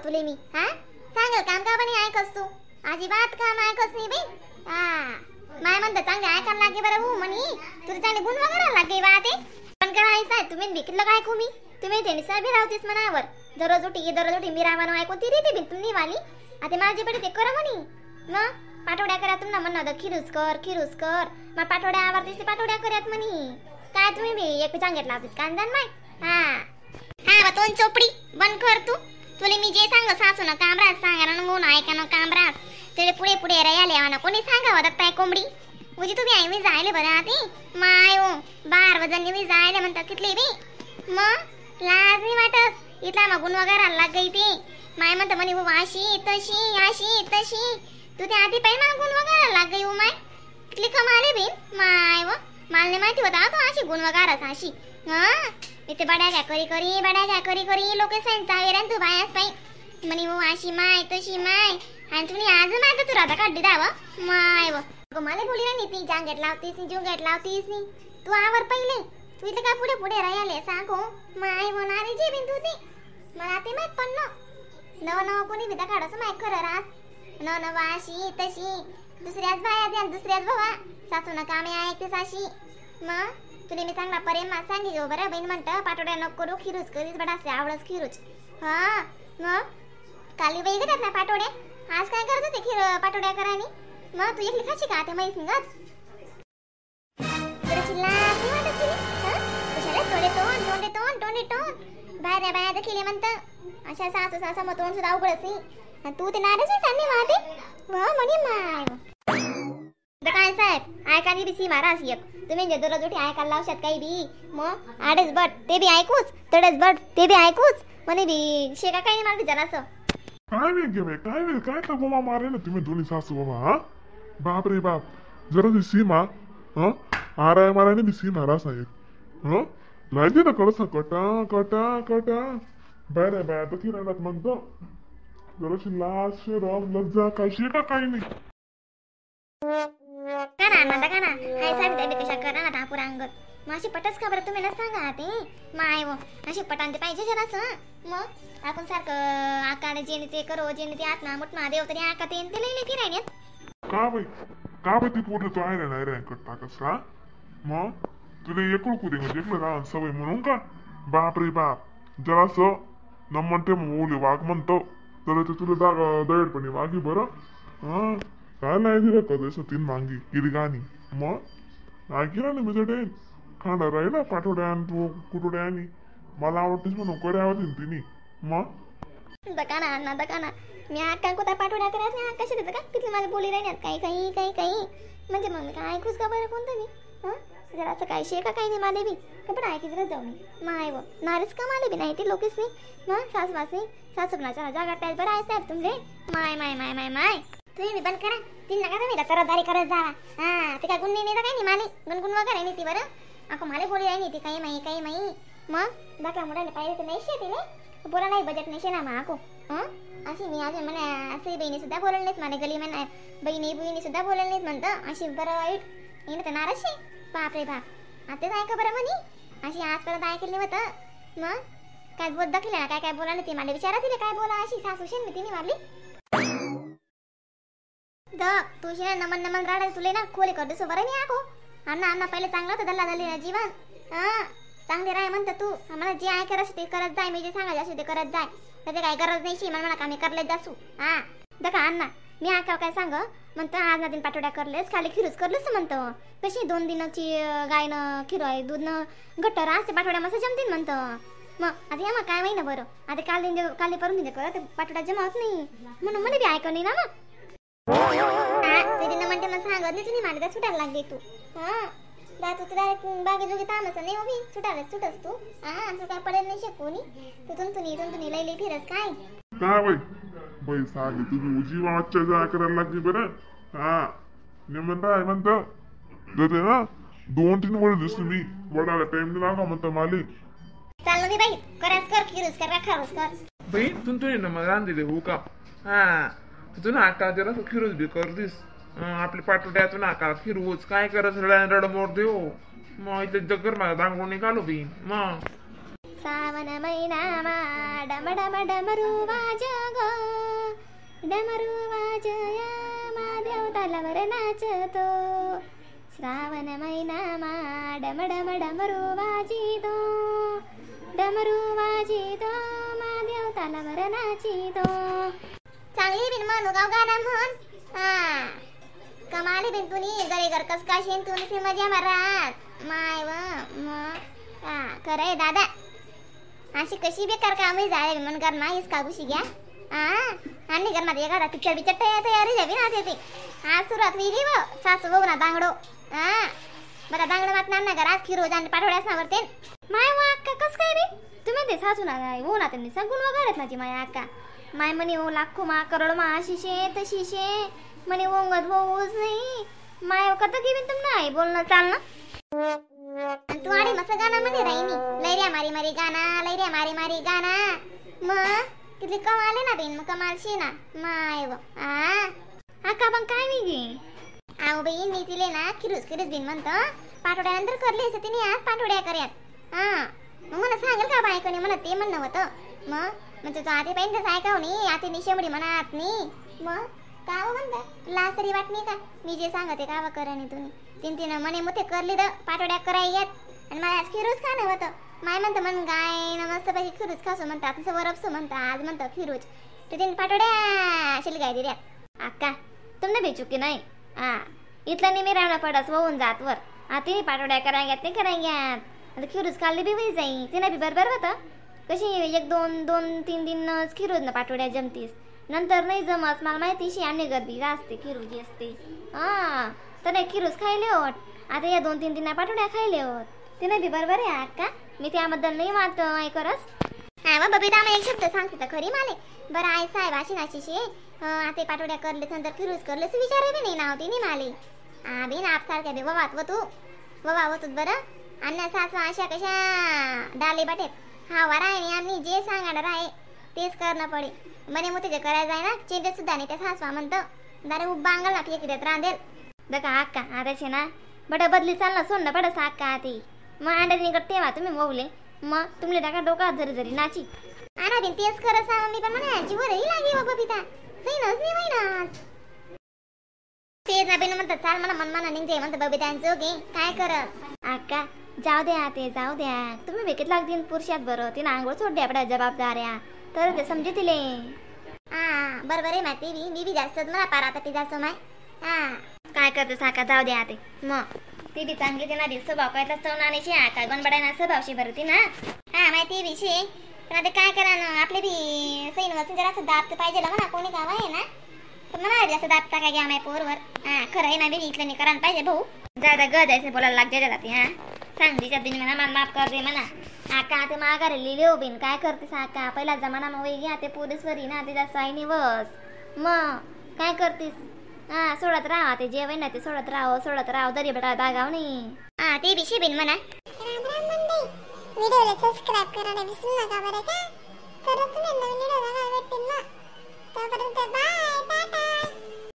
तुले मी? हा सांगल काम का बनी ऐकस तू? अजिबात काम ऐकस नाही बाई. हा माय म्हणतं चांगले ऐकायला लागे बरं हो म्हणी, तुला चांगले गुण वगैरे लागे बा ते पण करायचं आहे. तुम्ही बिकलं काय ऐकू मी? तुम्ही त्यांनी साहेब राहतेस मनावर, दररोज उठी दररोज उठी मी रावानो ऐकून ती रीती बिन तुम्ही वाली. आता माझी पडे ते करा म्हणी. मग पाठोड्या करा तुम्हाला म्हणणं होतं खिरूच कर खिरूच कर, मग पाठोड्या आवडतेस ते पाठोड्या करत म्हणी. काय तुम्ही बी एक चांगल्यात लावतेस कांदा माय. हा हा बा तोंड चोपडी बंद कर तू. तुला मी जे सांग सासू ना कामरास सांगा ना म्हणून ऐका ना कामरास तुला पुढे पुढे राहिले ना कोणी सांगावं दत्ताय कोंबडी उजी तुम्ही आई मी जायले बरं आती माय हो बार वजन मी जायले म्हणतात कितली बी. मग लाज नाही वाटस इथला मगून वगैरे लाग गई ती माय म्हणतं म्हणे हो अशी तशी अशी तशी तू त्या आधी पाहिजे मला गुण वगैरे लाग गई हो माय कितली कमाले बिन माय व मला नाही माहिती होता तू अशी गुण वगैरे अशी. हा इथे बड्या घ्या करी करी बड्या घ्या करी करी लोक सांगावे तू बायास पाई म्हणे हो अशी माय तशी माय आणि तुम्ही आज माय तर तुला काढली दावा माय व मला बोली नाही ती जांगेट लावतीस नी जुंगेट लावतीस नी तू आवर पहिले तू इथं काय पुढे पुढे राहिले सांगो माय होणारी जे बिन तू ती मला ते माहित पण न नव नव कोणी बिदा काढस माय खरं रास नव नव अशी तशी दुसऱ्याच बाया द्या दुसऱ्याच भावा सासून कामे ऐकतेस अशी. मग तुला मी चांगला प्रेम सांगितलं बरं बहीण म्हणतं पाटोड्या नको करू खिरूच करीच बडा असे आवडच खिरूच. हा मग काली बाई घेतात ना पाटोड्या आज काय करत होते खीर पाटोड्या करानी? मग तू एकली खाशी का ते म्हैस निघत तोंडे तोंड तोंडे तोंड तोंडे तोंड बाहेर बाया देखील म्हणतं अशा सासू सासू मग तोंड सुद्धा अवघड असे तू ते नाराज त्यांनी वाहते वा म्हणे माय. काय साहेब ऐकानी बी सी मारा एक तुम्ही जे दररोज उठी ऐकायला लावशात काही बी मग आडेच बट ते बी ऐकूच तडेच बट ते बी ऐकूच म्हणे बी शेका काही नाही मला जरासं. काय वेळ काय वेळ काय का गोमा मारे ना तुम्ही दोन्ही सासू बाबा. हा बाप रे बाप जरा सीमा हा आराय मारायने बी सीमा रा साहेब. हा लायते ना कडसा कटा कटा कटा बाहेर बाया तर राहणार म्हणतो जराशी लाज शरम लज्जा काय शेका काही नाही. का ना म्हणता का ना हाय साहेब ते कशा करा ना तापूर अंगत मग अशी पटच का बरं तुम्ही ना सांगा ते माय व अशी पटांते पाहिजे जरासं. मग आपण सारखं आकाने जेने ते करो जेने ते आत्मा मुटमा देव तरी आका ते ते लई फिरायने. का बाई का बाई ती पूर्ण तो आहे ना रे टाकस का मग तुला एकळ कुदे म्हणजे एकलं राहून सवय म्हणून का बाप रे बाप जरासं न म्हणते ओले वाघ म्हणतो तर ते तुला जागा दळपणी वागी बरं. हा काय नाही दिलं कधी तीन मांगी किरी गाणी मग ऐकी ना मी जडेन खाणार राहील पाठवड्या आणि तू कुठोड्या आणि मला आवडतेस म्हणून करावं तिने. मग दकाना अण्णा दकाना मी आठ काय कोणता पाठवड्या करत नाही कशी देतं का किती मला बोली राहण्यात काही काही काही काही म्हणजे मग मी काय ऐकूच का बरं कोणतं मी? हां जरासं काय शे का काही नाही माले बी कपडा ऐकत जाऊ मी माय व नारेच का माले बी नाही ते लोकच नाही. मग सासूबासी सासूबनाच्या जागा टाय बरं आहे साहेब तुमले माय माय माय माय माय तुम्ही बी बंद करा तीन नका तुम्ही तरदारी करत जावा. हां ते काय गुण नाही काही नाही माले गुणगुण वगैरे नाही ती बरं अको माले बोली नाही ती काही माही काही माही मग दाखला मुलाने पाहिजे तर नाही शे तिने बोला नाही बजेट नाही शे ना मग आको. हां अशी मी अजून म्हणा असे बहिणी सुद्धा बोलले नाहीत मला गली म्हणा बहिणी बहिणी सुद्धा बोलले नाहीत म्हणतं अशी बरं वाईट येणं तर नाराज शे बाप रे बाप आताच ऐका बरं म्हणी अशी आजपर्यंत ऐकलं नाही होतं. मग काय बोल दाखले ना काय काय बोला नाही ते मला विचारा तिला काय बोला अशी सासू शेन मी तिने मारली the तुझी ना नमन नमन राडायला तुले ना खोले कर दिसो बरं नाही आको. अण्णा अण्णा पहिले चांगलं होतं दल्ला दल्ली जीवन हां चांगले राय म्हणतं तू आम्हाला जे आहे करत ते करत जाय मी जे सांगायचं असे ते करत जाय त्याचे काय गरज नाही शी मला कामी करले जासू. हां दका अण्णा मी आकाव काय सांग म्हणतो आज ना दिन पाठवड्या करलेस खाली खिरूच करलेस म्हणतो कशी दोन दिनाची गायनं खिरो आहे दूध न घट्ट राहते पाठवड्या मस्त जमतील म्हणतं. मग आता या मग काय माहिती ना बरं आता काल दिन काल परून दिन करत पाठवड्या जमा होत नाही म्हणून मला बी ऐकलं नाही ना मग. हा म्हणते मला सांगत नाही तुम्ही मला सुटायला लागली तू. हा दा तू डायरेक्ट बागे जोगी तामस नाही उभी सुटायला सुटस तू. हा तू काय पडेल नाही शकू नी तू तुमतुनी तुमतुनी लई लई फिरस काय काय बाई बाई सांगे तुम्ही उजी वाच्या जा करायला लागली बरं. हा निमंत आहे म्हणतं जाते ना 2-3 वेळ दिसतो मी वडाला टाइम नाही लागा म्हणतं माले चाललो मी बाई कराच कर खिरूच कर खारूच कर बाई तुमतुनी ना मग रांधिले हो का? हा तुझं नाका जरा खिरूच बी करतीस आपले पाटोड्यातून नाका खिरूच काय करत रड मोर देऊ मग इथे जगर माझा दांगडून निघालो बी मग. सावन महिना मा डम डम डमरू वाज गो डमरू वाजया महादेव तालावर नाचतो. श्रावण महिना मा डम डम डमरू वाजितो, डमरू वाजितो महादेव तालावर नाचितो. चांगली बिन म्हणू गाव गाणं म्हण. हा कमाली बिन तुनी गरे घर कस काय शेन तुनी से मजा मारात माय व मग हा खरंय दादा. अशी कशी बेकार कामही झाले मन कर नाहीस का गुशी घ्या. हा आणि घर मध्ये एखादा पिक्चर बिक्चर तयारी झाली ना ते. हा सुरुवात होईल व सासू बघू ना दांगडो. हा बरं दांगडो मात ना घरात खिरो जाण पाठवड्यास ना वरते माय व अक्का कस काय बी तुम्ही ते सासू ना हो ना त्यांनी सांगून वगैरे माझी माय अक्का माय म्हणे ओ लाखो मा करोड मा अशी शे तशी शे म्हणे ओंगत होऊच नाही माय कत घेईन तुम नाही बोलणं चालणं. तू आडी मस्त गाणं म्हणे राहिनी लैऱ्या मारी मारी गाणं लैऱ्या मारी मारी गाणं मग किती कमाल आहे ना बेन मग कमाल शे ना माय व. आ अक्का पण काय मी गे आहो बाई मी तिले ना खिरूस खिरूस बिन म्हणतो पाठवड्यानंतर करले असं तिने आज पाठवड्या कर्यात. हा मग मला सांगेल का बायकोने म्हणत ते म्हणणं होतं मग म्हणजे तू आते पाहिजे तसं ऐकाव नाही आते निशेमडी म्हणत नाही मग का हो म्हणता लाज तरी वाट नाही का मी जे सांगते का करा नाही तुम्ही तीन तीन मने मोठे करली तर पाठवड्या कराय येत आणि मला आज खिरूच खाणं होतं. माय म्हणतं मन गाय ना मस्त पैकी खिरूच खासो म्हणतात असं वरपसो म्हणतं आज म्हणतं खिरूच तर तीन पाठवड्या शिलगाय दिल्या. अक्का तुमने भी चुकी नाही. हा इथला नेहमी रावणा पडास होऊन जात वर. हा तिने पाठवड्या करायग्यात नाही करायग्यात आता खिरूच खाल्ली बी होई जाई तिने बी बरोबर होतं कशी एक दोन दोन तीन दिन खिरूज ना पाठवड्या जमतीस नंतर नाही जमत मला माहिती शी आणि गर्दी असते खिरूजी असते. हा तर नाही खिरूज खायले होत आता या 2-3 दिन पाठवड्या खायले होत तिने बी बरोबर आहे अक्का मी त्याबद्दल नाही मात ऐकरच. हा मग बबिता मग एक शब्द सांगते तर खरी माले बरं आई साहेब अशी नाशी शे आता पाठवड्या करले नंतर खिरूज करले विचार बी नाही नाव तिने माले. हा बी ना आपसारख्या बी ववात व तू ववा तू बरं आणि सासू अशा कशा डाले बाटेत हा वारा आहे आम्ही जे सांगणार आहे तेच करणं पडे म्हणे मग तुझे करायचं आहे ना चेंज सुद्धा नाही त्या सासवा म्हणतं दारे उभा अंगाला फेक देत रांधेल दका अक्का आताचे ना बडं बदली चालना सोड ना बडं अक्का ती मग अंडा निकट ठेवा तुम्ही मोवले मग तुमले टाका डोका झरी झरी नाची. आणा बिन तेच करत सांग मी पण म्हणा जीवरही लागे बाबा पिता सही नसली महिना तेच ना बिन म्हणतात चाल मला मनमाना निघते म्हणतं बबितांचं गे काय करत. अक्का जाऊ द्या ते जाऊ द्या तुम्ही बेकीत लागतील पुरुषात बरं तिनं आंघोळ सोड द्या आपल्या जबाबदाऱ्या तर ते समजे तिले. हा बरोबर आहे माहिती बी मी बी जास्त मला पार आता ती जास्त माय. हा काय करते साका जाऊ द्या ते मग ती बी चांगली ते ना बी स्वभाव काय चव नाण्याची आका गणबडाय ना स्वभावशी बरं ती ना. हा माहिती बी शे पण आता काय करा ना आपले बी सैन वचून जरा असं दाब तर पाहिजे म्हणा कोणी गाव आहे ना पण म्हणा जास्त दाब टाका घ्या माय पोरवर. हा खरं आहे ना बी इथलं नाही करायला पाहिजे भाऊ जादा ग जायचं बोलायला लागते जाते. हा सांग तिच्या दिन म्हणा मला माफ कर दे म्हणा. आका ते माघारी लिहिले हो बिन काय करते साका पहिला जमाना मग वही घ्या ते पोलीसवरी ना ते जास्त आईने बस मग काय करतेस. हा सोडत राहा ते जेवण ना ते सोडत राहो सोडत राहो दरी बेटा दागाव नाही. हा ते बी बिन म्हणा. राम राम मंडळी, व्हिडिओला सबस्क्राईब करायला विसरू नका बरं का, तरच तुम्हाला नवीन व्हिडिओ बघायला भेटतील ना. तोपर्यंत बाय, टाटा.